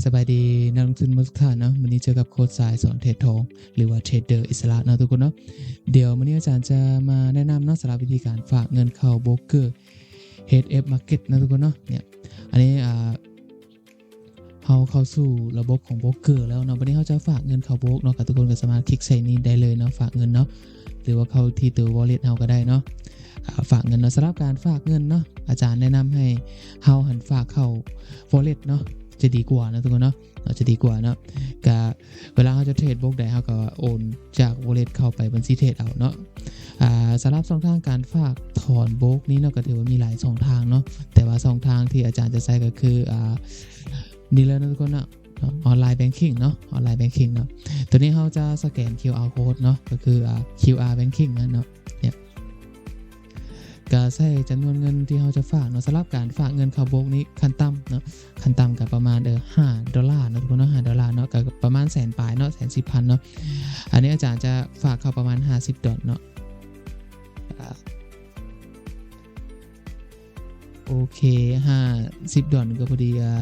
ສະບາຍດີນັກລົງທຶນໝົດທຸກທ່ານເນາະ, ມື້ນີ້ເຈີກັບໂຄດສາຍສອນເທຣດທອງ ຫຼືວ່າເທຣດເດີອິດສະຫຼະເນາະທຸກຄົນເນາະ. ດຽວມື້ນີ້ອາຈານຈະມາແນະນຳເນາະ ສຳລັບວິທີການຝາກເງິນເຂົ້າໂບຣກເກີເຮັດເອັຟມາເກັດເນາະທຸກຄົນເນາະ. ເນຍ ອັນນີ້ ອ່າ ເຮົາເຂົ້າສູ່ລະບົບຂອງໂບຣກເກີແລ້ວເນາະ, ບັດນີ້ເຮົາຈະຝາກເງິນເຂົ້າໂບຣກເນາະ, ກໍທຸກຄົນກໍສາມາດຄລິກໃສ່ນີ້ໄດ້ເລີຍເນາະ, ຝາກເງິນເນາະ ຫຼືວ່າເຂົ້າທີ່ໂຕວໍເລັດເຮົາກໍໄດ້ເນາະ. ອ່າ ຝາກເງິນເນາະ, ສຳລັບການຝາກເງິນເນາະ ອາຈານແນະນຳໃຫ້ເຮົາຫັ້ນຝາກເຂົ້າວໍເລັດເນາະ ຈະດີກວ່າເນາະທຸກຄົນເນາະ, ເນາະ ຈະດີກວ່າເນາະ. ກະເວລາເຮົາຈະເທຣດໂບຣກໃດ ເຮົາກໍໂອນຈາກວໍເລັດເຂົ້າໄປບັນຊີເທຣດເອົາເນາະ. ອ່າ ສຳລັບຊ່ອງທາງການຝາກຖອນໂບຣກນີ້ເນາະ ກໍຖືວ່າມີຫຼາຍຊ່ອງທາງເນາະ, ແຕ່ວ່າຊ່ອງທາງທີ່ອາຈານຈະໃຊ້ກໍຄື ອ່າ ນີ້ເລີຍເນາະທຸກຄົນເນາະ, ອອນລາຍແບັງກິ້ງເນາະ, ອອນລາຍແບັງກິ້ງເນາະ. ໂຕນີ້ເຮົາຈະສະແກນຄິວອາໂຄດເນາະ, ກໍຄື ອ່າ ຄິວອາແບັງກິ້ງນັ້ນເນາະ. ເນຍ ກໍໃສ່ຈຳນວນເງິນທີ່ເຮົາຈະຝາກເນາະ. ສຳລັບການຝາກເງິນເຂົ້າໂບຣກນີ້ ຂັ້ນຕ່ຳເນາະ, ຂັ້ນຕ່ຳກໍປະມານ ເອີ ຫ້າໂດລາເນາະທຸກຄົນເນາະ, ຫ້າໂດລາເນາະ, ກໍປະມານແສນປາຍເນາະ, ແສນສິບພັນເນາະ. ອັນນີ້ອາຈານຈະຝາກເຂົ້າປະມານຫ້າສິບດອນເນາະ. ໂອເຄ ຫ້າສິບດອນກໍພໍດີ ອ່າ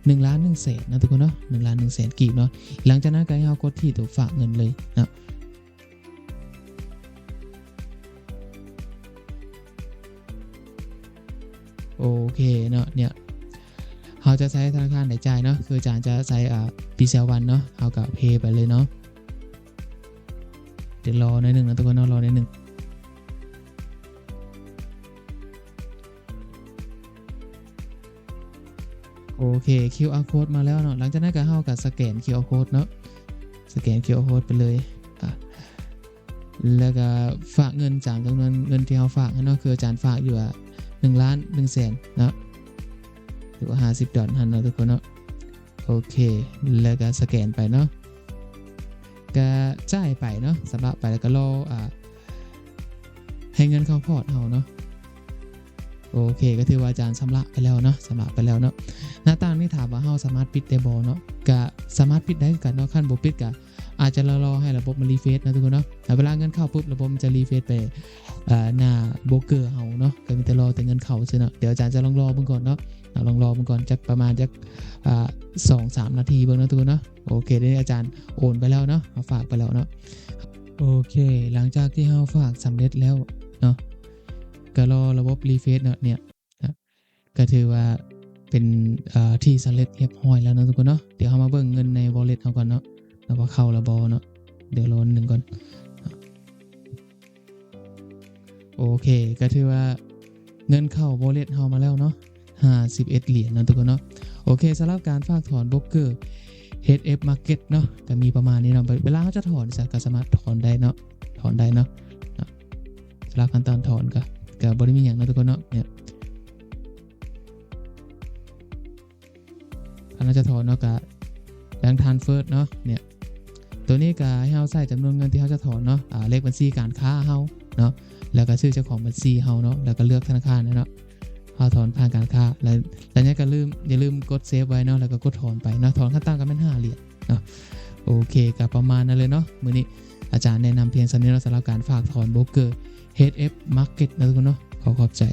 ໜຶ່ງລ້ານໜຶ່ງແສນເນາະທຸກຄົນເນາະ, ໜຶ່ງລ້ານໜຶ່ງແສນກີບເນາະ. ຫຼັງຈາກນັ້ນກໍໃຫ້ເຮົາກົດທີ່ໂຕຝາກເງິນເລີຍເນາະ. ໂອເຄເນາະ, ເນຍ ເຮົາຈະໃຊ້ທະນາຄານໃດຈ່າຍເນາະ, ຄືອາຈານຈະໃຊ້ ອ່າ ບີແຊວວັນເນາະ, ເຮົາກໍເພໄປເລີຍເນາະ. ດຽວລໍໜ້ອຍໜຶ່ງເນາະທຸກຄົນເນາະ, ລໍໜ້ອຍໜຶ່ງ. ໂອເຄ ຄິວອາໂຄດມາແລ້ວເນາະ. ຫຼັງຈາກນັ້ນກໍເຮົາກໍສະແກນຄິວອາໂຄດເນາະ, ສະແກນຄິວອາໂຄດໄປເລີຍ ອ່າ ແລ້ວກໍຝາກເງິນຕາມຈຳນວນເງິນທີ່ເຮົາຝາກຫັ້ນເນາະ, ຄືອາຈານຝາກຢູ່ ອ່າ ໜຶ່ງລ້ານໜຶ່ງແສນເນາະ ຫຼືວ່າຫ້າສິບດອນຫັ້ນເນາະທຸກຄົນເນາະ. ໂອເຄ ແລ້ວກໍສະແກນໄປເນາະ, ກໍຈ່າຍໄປເນາະ, ຊຳລະໄປ ແລ້ວກໍລໍ ອ່າ ໃຫ້ເງິນເຂົ້າພອດເຮົາເນາະ. ໂອເຄ ກໍຖືວ່າອາຈານຊຳລະໄປແລ້ວເນາະ, ຊຳລະໄປແລ້ວເນາະ. ໜ້າຕ່າງນີ້ຖາມວ່າເຮົາສາມາດປິດໄດ້ບໍ່ເນາະ, ກໍສາມາດປິດໄດ້ຄືກັນເນາະ, ຄັນບໍ່ປິດກໍອາດຈະລໍໆໃຫ້ລະບົບມັນຣີເຟຣຊເນາະທຸກຄົນເນາະ. ເວລາເງິນເຂົ້າປຸບ ລະບົບມັນຈະຣີເຟຣຊໄປ ອ່າ ໜ້າໂບຣກເກີເຮົາເນາະ, ກໍມີແຕ່ລໍແຕ່ເງິນເຂົ້າຊື່ເນາະ. ດຽວອາຈານຈະລອງລໍເບິ່ງກ່ອນເນາະ, ລອງລໍເບິ່ງກ່ອນຈັກປະມານຈັກ ອ່າ ສອງສາມນາທີເບິ່ງເນາະທຸກຄົນເນາະ. ໂອເຄ ດຽວນີ້ອາຈານໂອນໄປແລ້ວເນາະ, ເຮົາຝາກໄປແລ້ວເນາະ. ໂອເຄ ຫຼັງຈາກທີ່ເຮົາຝາກສຳເລັດແລ້ວເນາະ, ກໍລໍລະບົບຣີເຟຣຊເນາະ. ເນຍ ກໍຖືວ່າເປັນ ເອີ ທີ່ສຳເລັດຮຽບຮ້ອຍແລ້ວເນາະທຸກຄົນເນາະ. ດຽວເຮົາມາເບິ່ງເງິນໃນວໍເລັດເຮົາກ່ອນເນາະ, ວ່າເຂົ້າແລ້ວບໍ່ເນາະ. ດຽວລໍໜຶ່ງກ່ອນ. ໂອເຄ ກໍຖືວ່າເງິນເຂົ້າວໍເລັດເຮົາມາແລ້ວເນາະ, ຫ້າສິບເອັດຫຼຽນເນາະທຸກຄົນເນາະ. ໂອເຄ ສຳລັບການຝາກຖອນໂບຣກເກີເຮັດເອັຟມາເກັດເນາະ ກໍມີປະມານນີ້ເນາະ. ເວລາເຮົາຈະຖອນຊະ ກໍສາມາດຖອນໄດ້ເນາະ, ຖອນໄດ້ເນາະ. ສຳລັບຂັ້ນຕອນຖອນກໍ ກໍບໍ່ໄດ້ມີຫຍັງເນາະທຸກຄົນເນາະ. ເນຍ ຄັນເຮົາຈະຖອນເນາະ ກໍແບງທຣານສເຟີເນາະ. ເນຍ ໂຕນີ້ກໍໃຫ້ເຮົາໃສ່ຈຳນວນເງິນທີ່ເຮົາຈະຖອນເນາະ, ອ່າ ເລກບັນຊີການຄ້າເຮົາເນາະ, ແລ້ວກໍຊື່ເຈົ້າຂອງບັນຊີເຮົາເນາະ, ແລ້ວກໍເລືອກທະນາຄານເນາະ. ເຮົາຖອນຜ່ານການຄ້າ ແລ້ວ ແລ້ວຍັງກໍລືມ ຢ່າລືມກົດເຊບໄວ້ເນາະ, ແລ້ວກໍກົດຖອນໄປເນາະ. ຖອນຂັ້ນຕ່ຳກໍແມ່ນຫ້າຫຼຽນເນາະ. ໂອເຄ ກໍປະມານນັ້ນເລີຍເນາະ. ມື້ນີ້ອາຈານແນະນຳພຽງສ່ຳນີ້ເນາະ ສຳລັບການຝາກຖອນໂບຣກເກີເຮັດເອັຟມາເກັດເນາະທຸກຄົນເນາະ. ຂໍຂອບໃຈ.